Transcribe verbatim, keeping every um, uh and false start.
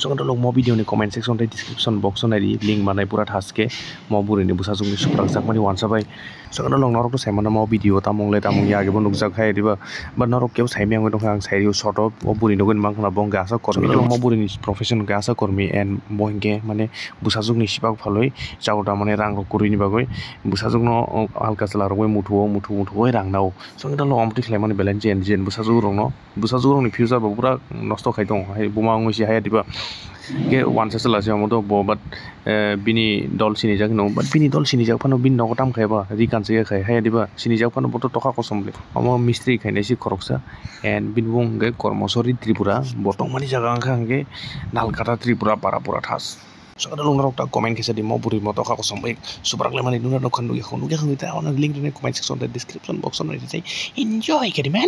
Chwng dalok mo video ni comment section tei description box o naidi link manai pura thaske mo buri ni bwsajwk ni suprak jakmani wansa bai. Chwng dalok norok to saimano mo video tamung le tamung ya age bo nukjak hai diba. But norok kebo saimaya wngwi tongkha ang sai rio short o o buri nugwi mankha bo hwnkhe asa kormi. Chwng dalok mo buri ni profession hwnkhe asa kormi and bo hwnkhe mane bwsajwk ni sipak phalwi chao da mane rang rok kwrwi ni bagwi bwsajwk no halka chwla rogwi muthuo muthu muthuo rang nao. Chwng dalok amtwi khlaimani belai jen jen bwsajwk rok no. Bwsajwk rokni future bo pura nosto khai tongo, hai buma wngwi se haya diba. Hwnkhe wansa chwla se omo to bo, but, eh, bini dol sinijak hinwi, but bini dol sinijak phano bini nogo tam khai ba, ri kansa ya khai, haya diba, sinijak phano bo to tokha kosom le. Omo mistri khainai se khoroksa, and bini bung hwnkhe Kormosori Tripura, bo tongmani jaga wngkha hwnkhe Nalkata Tripura, para pura thas. Sakha dalwng norok ta comment khe sa di, mo bwrwi mo tokha kosom bai suprak lemani nuna nokha nukya kho, nukya kho ta, ono link rwna comment section tei description box o nai rijai. Enjoy khe di man.